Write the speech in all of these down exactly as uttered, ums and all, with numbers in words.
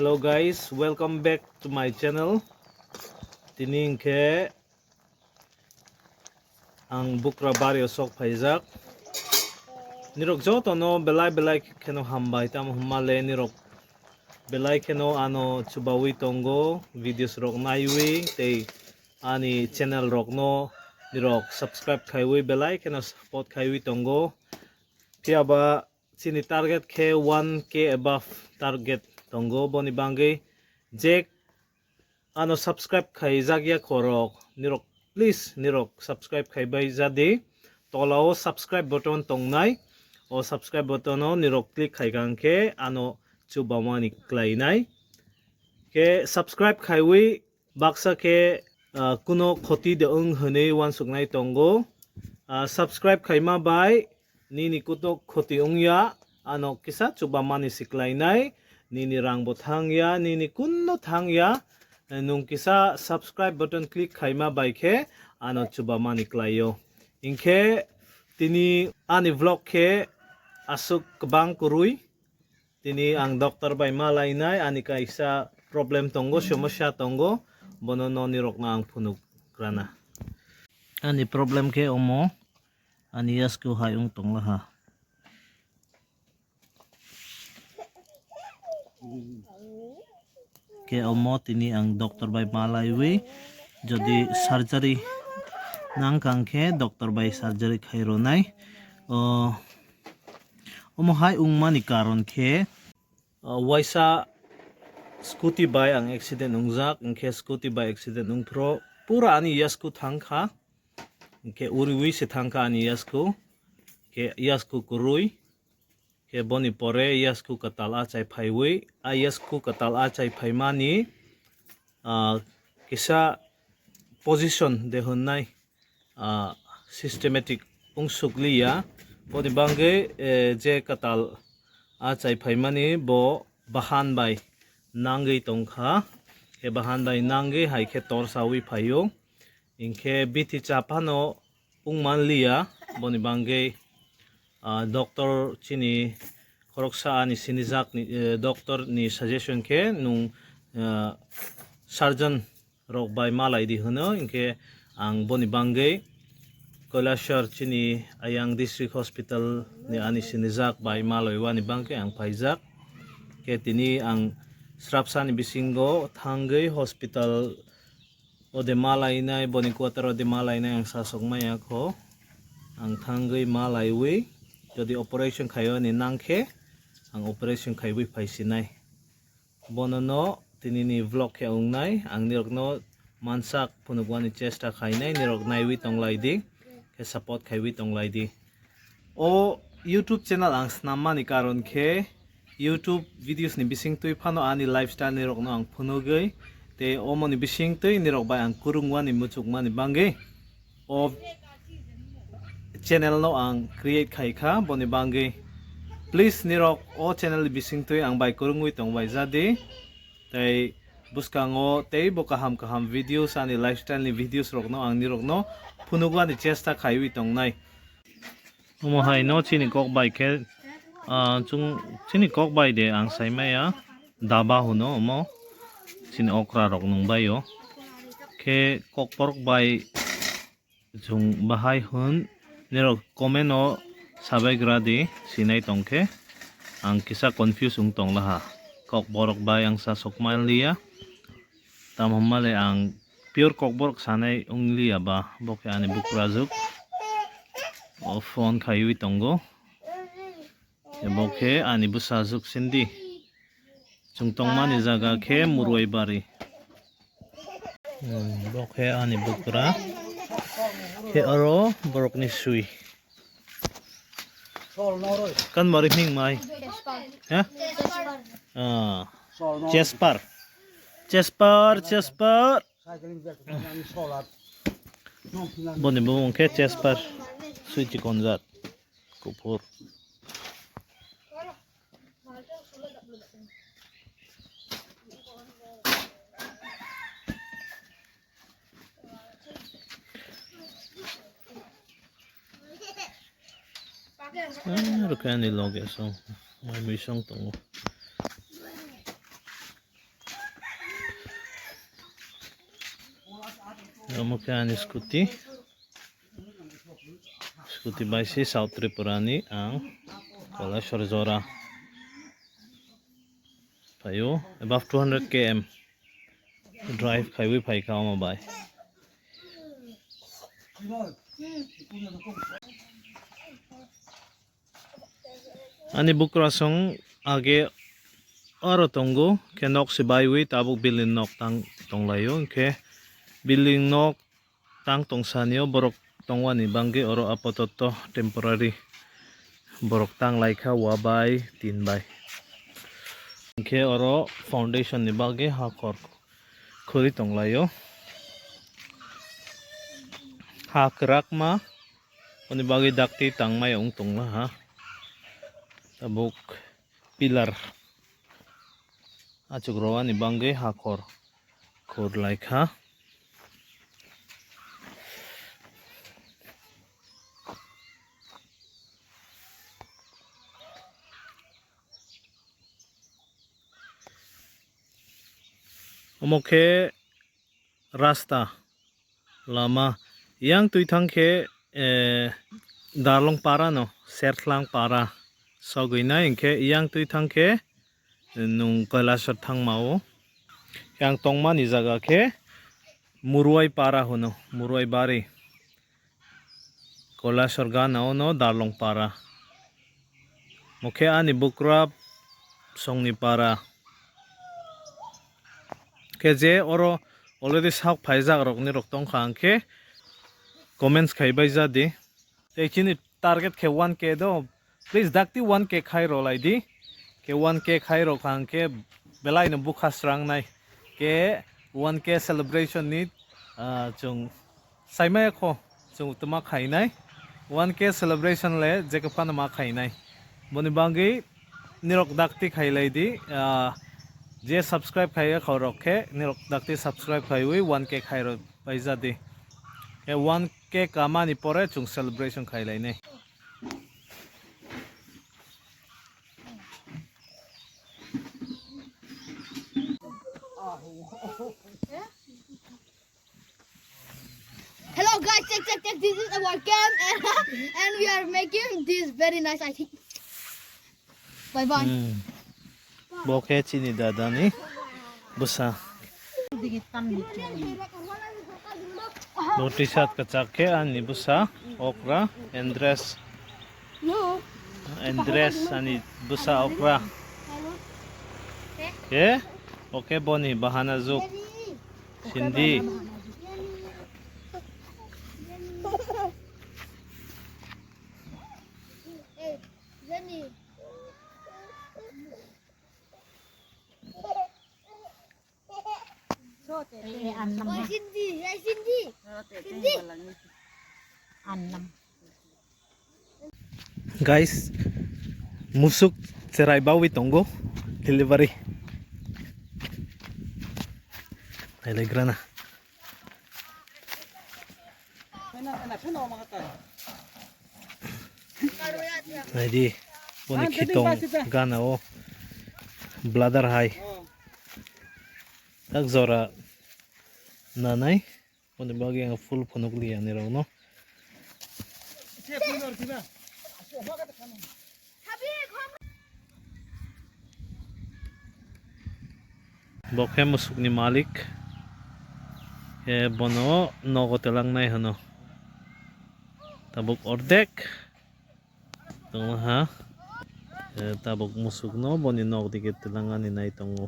Hello guys, welcome back to my channel. Tini hwnkhe ang Bukra bario sok phaijak. Nirok jotono belai belai kheno hambai, tamo hwnmale nirok belai kheno ano chubawi tongo, videos rok naiwi tei ani channel rokno nirok subscribe khaiwi belai kheno support khaiwi tongo. Phiya ba chini target khe one K above target tongo, boni bangwi je ano subscribe khaijak ya khorok nirok, please nirok subscribe khaibai jadi. Tola o subscribe button tongnai, o subscribe button o nirok click khaikha hwnkhe ano chubamani klainai. Khe subscribe khaiwi baksa khe, ah, kuno khoti de wng hwnwi uansuknai tongo. Ah, subscribe khaima bai nini kuto khoti wngya, ano kisa chubamani siklainai, nini rangbo thangya, nini kunno thangya, nwng kisa subscribe button click khaima bai khe ano chubamani klaio. Hinkhe tini ani vlog khe aswk kwbang kwrwi. Tini ang doctor bai ma lainai, ani kaisa problem tongo, somosya tongo, bono nonirokno ang phunuk rana. Ani problem khe omo, ani yasku hai wng tonglaha. Khe omo tini ang doctor bai ma laiwi, jodi surgery nangkha hwnkhe doctor bai surgery khai rwnai. O, omo hai wngmani karon khe, o, waisa scooty bai ang accident wngjak, hwnkhe scooty bai accident wngphuru pura ani yasku thangkha, hwnkhe uriwi se thangkha ani yasku, khe yasku kwrwi. Khe boni pore yasku kwtal achai phaiwi, a yasku kwtal achai phaimani, ah, kisa position de hwnnai, ah, systematic wngsukliya. Boni bangwi, eh, je kwtal achai phaimani bo bahan bai nangwi tongkha. Khe bahan bai nangwi hai khe torsawi phaio. Hinkhe bithi cha phano wngmanliya, boni bangwi, ah, doctor chini khoroksa ani sinijak ni, eh, doctor ni suggestion khe nwng, ah, surgeon rok bai malai di hwno, hinkhe ang boni bangwi Kailasor chini Ayang District Hospital ni ani sinijak bai malaiwani bangkhe ang phaijak. Khe tini ang srapsani bisingo thangwi hospital ode malainai, boni quarter ode malainai ang sasok maya kho. Ang thangwi malaiwi, jodi operation khaio ni nangkhe, ang operation khaiwi phaisinai. Bono no tini ni vlog khe wngnai, ang nirokno mansak phunukmani chesta khainai, nirok naiwi tonglaidi, khe support khaiwi tonglaidi. O YouTube channel ang snammani karon khe YouTube videos ni bisingtwi phano ani lifestyle nirokno ang phunugwi, tei omoni bisingtwi nirok bai ang kwrwngwani muchukmani bangwi o channel no ang create khai kha, boni bangwi please nirok o channel ni bisingtwi ang bai kwrwngwi tongbai jadi, tei bwskango teibo kaham kaham videos, ani lifestyle ni videos rokno ang nirokno phunukmani chesta khaiwi tongnai. Omo hai no chini kok bai khe, ah, chwng chini kok bai de ang sai maya daba hwno omo chini okra rok nung bai o. Khe kokborok bai chwng bahai hwn nirok comment o sabai gra di, sinai tong khe ang kisa confuse wng tong laha. Kokborok bai ang sa sok man liya. Tamo hwnmale ang pure kokborok sanai wng liya ba, bo khe ani bukurajwk. O phone khaiwi tongo. Bo khe ani bwsajwk sindi. Chwng tongmani jaga khe Murwai bari. Hmm, bo khe ani bukra. Khe aro borokni swi. Kan bari hming mai. Ha? Ah. Chespar. Chespar, chespar. Boni bumung khe chespar. Swi chikonjak. Kuphur. Ah, rwkhe ani loge song, mai mui song tongo. Omo khe ani scooty. Scooty bai se South Tripura ni ang Kaleshwar jora phaio, above two hundred K M drive khaiwi phaikha omo bai. Ani bukrasong age oro tongo, khe nok se baiwi tabuk building nok tang tonglaio, hwnkhe building nok tang tongsanio borok tongwani bangwi oro apatoto temporary borok tang laikha wa bai tin bai. Hwnkhe oro foundation ni bagwi hakhor khuri tonglaio. Ha kwrakma, oni bagwi dakti tangmaya wng tonglaha. Tabuk pillar achuk rwani bangwi hakhor khur laikha. Omo khe rasta lama. Yang twi thang khe, eh, Darlong para no, Serthlang para sogwi nai, hwnkhe yang twi thang khe, eh, nwng Kailasor thangma o. Yang tongmani jaga khe Murwai para hwno, Murwai bari. Kailasor gana o no Darlong para. Mokhe ani bukra songni para. Khe je oro already sak phaijak rokni rok tongkha, hwnkhe comments khai bai ja di. Tei chini target khe one K do, please dakti one K khai rw lai di. Khe one K khai rw kha hwnkhe belai no bukha srang nai. Khe one K celebration ni, ah, chwng Saimaya kho, chwng tuma khainai. One K celebration le jekhe phano ma khainai. Boni bagwi nirok dakti khailai di, ah, je subscribe khaiya khorok khe nirok dakti subscribe khaiwi one K khairok paija di. Khe one K kamani pore chwng celebration khailainai. Hello guys, check, check, check. This is our camp, and, and we are making this very nice, I think. Bye bye. Hmm. Bo khe chini dada ni bwsa. Bo T-shirt kwchak khe ani bwsa okra Andres. Andres ani bwsa okra. Khe, oke boni bahana juk. Sindi. Oi, Sindi, oi, Sindi. Sindi. Guys, musuk cherai bawi tongo, delivery. Nailaigrana. Naidi, boni khitong gana o bladder hai. Tak jora nanai. Boni bagwi ang full phunuk liya nirokno. Bo khe musukni malik. Khe bono nogo twlangnai hwno. Tabuk ordek tongma ha. Khe tabuk musukno boni nok digi twlangani nai tongo.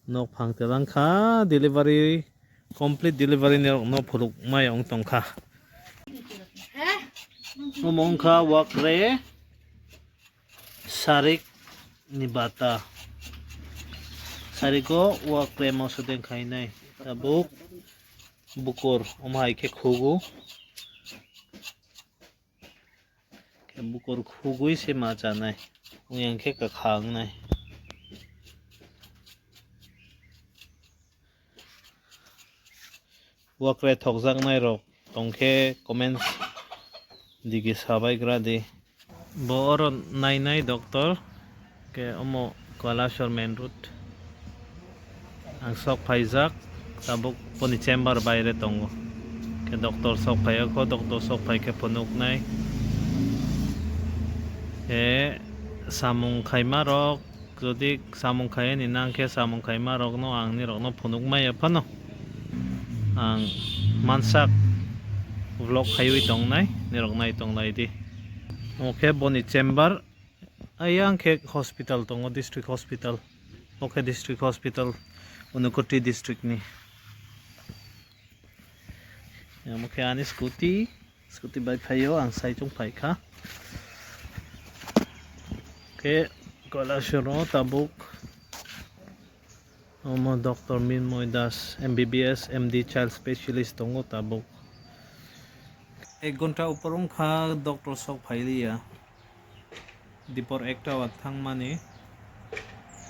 Nok phang twlang kha, delivery, complete delivery ni rok no phuluk mai ong tong kha. Omo wng kha wakre sarik ni bata. Sariko wakre moso deng khainai. Tabuk bukur, omo hai khe khugu. Khe bukur khugwi se ma chanai, oyang khe kwkha wngnai. Wakre thokjaknai rok tongkhe comments digi sabai gra di. Bo oro nainai doctor, khe omo Kailasor main road. Ang sok phaijak, tabuk boni chamber baire tongo. Khe doctor sok phaiyakho, doctor sok phaikhe phunuknai. Khe samung khaimarok, jodi samung khaiyani nangkhe samung khaimarokno ang nirokno phunukmaya phano. Ang mansak vlog khaiwi tongnai, nirok nai tonglaidi. Omo khe boni chamber. Ayang khe hospital tongo, district hospital. Omo khe district hospital, Unakoti district ni. Omo khe ani scooty, scooty bai phaio, ang saichung phaikha. Khe Kailasoro tabuk omo doctor Minmoy Das, M B B S, M D, child specialist tongo tabuk. Ek ghonta upor wngkha doctor sok phailiya. Dipor ekta o thangmani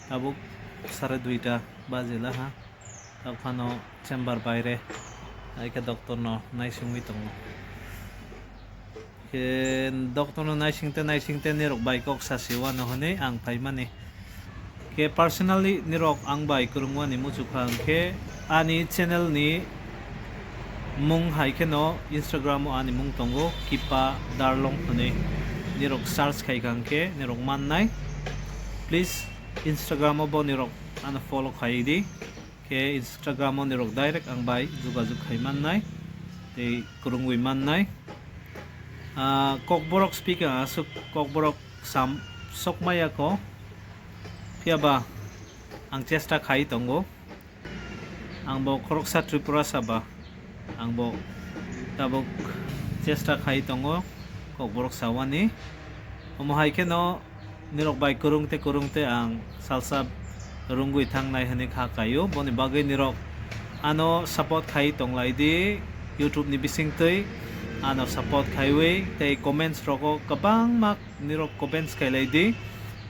tabuk sare duita bajilaha. Tabuk phano chamber baire hai khe doctor no naisingwi tongo. Khe doctor no naisingte naisingte nirok bai kok sasi wano hwnwi ang phaimani. Khe personally nirok ang bai kwrwngwani muchukha hwnkhe ani channel ni mung hai kheno Instagram o ani mung tongo Kipa Darlong hwnwi. Nirok search khaikha hwnkhe nirok mannai. Please Instagram o bo nirok ano follow khaidi. Khe Instagram o nirok direct ang bai jogajog khai mannai tei kwrwngwi mannai. Ah, Kokborok speaker aswk Kokborok sam sokmaya ko. Phiya ba ang chesta khai tongo. Ang bo khoroksa Tripurasa ba. Ang bo tabuk chesta khai tongo Kokborok sawani. Omo hai kheno nirok bai kwrwng tei kwrwng tei ang salsa rwngwi thangnai hwnwi kha kaio. Boni bagwi nirok ano support khai tonglai di, YouTube ni bisingtwi ano support khaiwi tei comments rogo kwbangma nirok comments khailai di.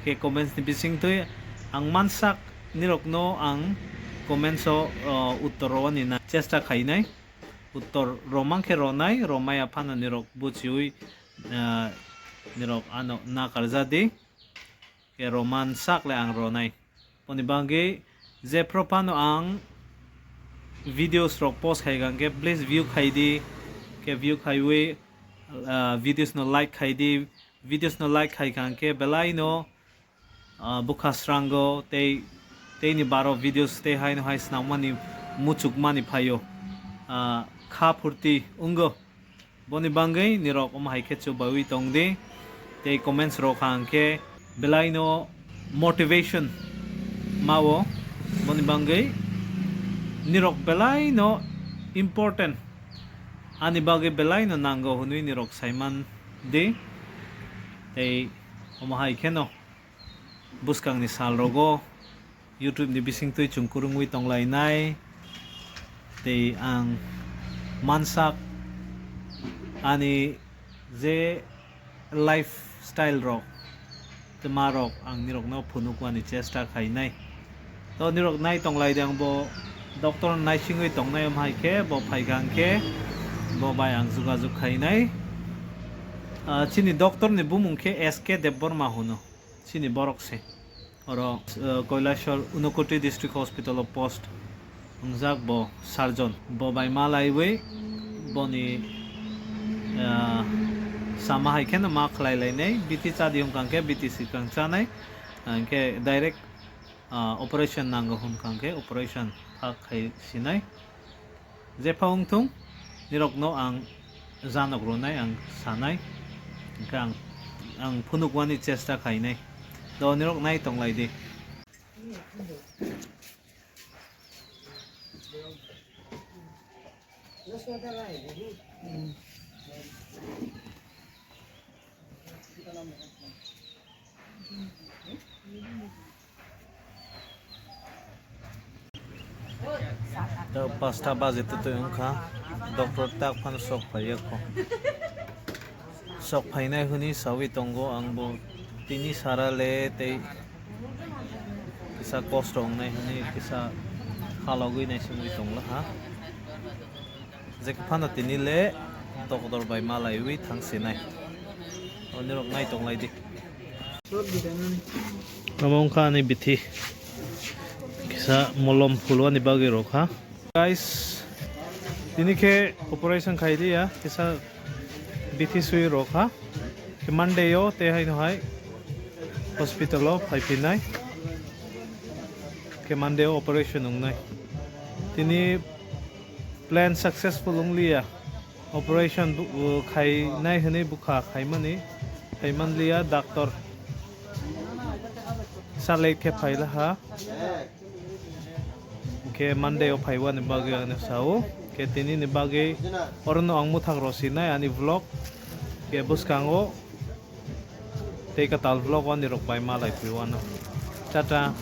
Khe comments ni bisingtwi ang mansak nirokno ang comments o, o, uttor rwani na chesta khainai. Uttor romang khe ronai, romaya phano nirok buchiwi, ah, nirok ano nakarjadi. Khe roman sak le ang ronai. Boni bagwi jephru phano ang videos rok post khai kha hwnkhe please view khai di. Khe view khaiwi, ah, videos no like khai di. Videos no like khai kha hwnkhe belai no, ah, bwkha srango tei, teini baro videos tei haino hai swnamani muchukmani phaio, ah, kha phurti wngo. Boni bagwi nirok omo hai khe chubaiwi tong di tei comments rok kha hwnkhe belai no motivation mao. Boni bagwi nirok belai no important, ani bagwi belai no nango hwnwi nirok saiman di tei omo hai kheno bwskangni salrogo YouTube ni bisingtwi chwng kwrwngwi tonglainai. Tei ang mansak ani je lifestyle rok tei ma rok ang nirokno phunukmani chesta khainai. To nirok nai tonglaidi, ang bo doctor naisingwi tongnai, omo hai khe bo phaikha hwnkhe bo bai ang jogajog khainai. Ah, chini doctor ni bumung khe S K Debbarma hwno. Chini borok se. Oro, eh, Kailasor Unakoti District Hospital o post wngjak bo surgeon. Bo bai ma laiwi boni, eh, sama hai kheno ma khlai lainai. Biti chadi hwnkha hwnkhe biti swkang chanai. Hwnkhe direct, ah, operation nango hwnkha hwnkhe operation phak khai sinai. Jepha wngthung, nirokno ang janok rwnai, ang sanai, hwnkhe ang, ang phunukmani chesta khainai. To nirok nai tonglai di. Ta pasta baje twtwi wngkha, doctor tak phano sok phaiya kho. Sok phainai hwnwi sawi tongo, ang bo tini sara le tei kisa kosto wngnai hwnwi kisa khalogwi naisingwi tonglaha. Je phano tini le doctor bai malaiwi thang sinai. Onirok nai tonglai di. Omo wngkha ani bithi. Sa molom phulwani bagwi rok ha. Guys, tini khe operation khai liya, kisa bithi sui rok ha. Khe Monday o te hai no hai hospital o phai phinai. Khe Monday o operation wngnai. Tini plan successful wng liya. Operation bu-, bu-, khainai hwnwi bwkha khaimani, khaiman liya doctor. Sa late khe phai laha. Khe Monday o phaiwani bagwi ano sao. Khe tini ni bagwi orono ang mwthang rw sinai ani vlog. Khe bwskango tei kwtal vlog o nirok bai malai phiwano. Tata.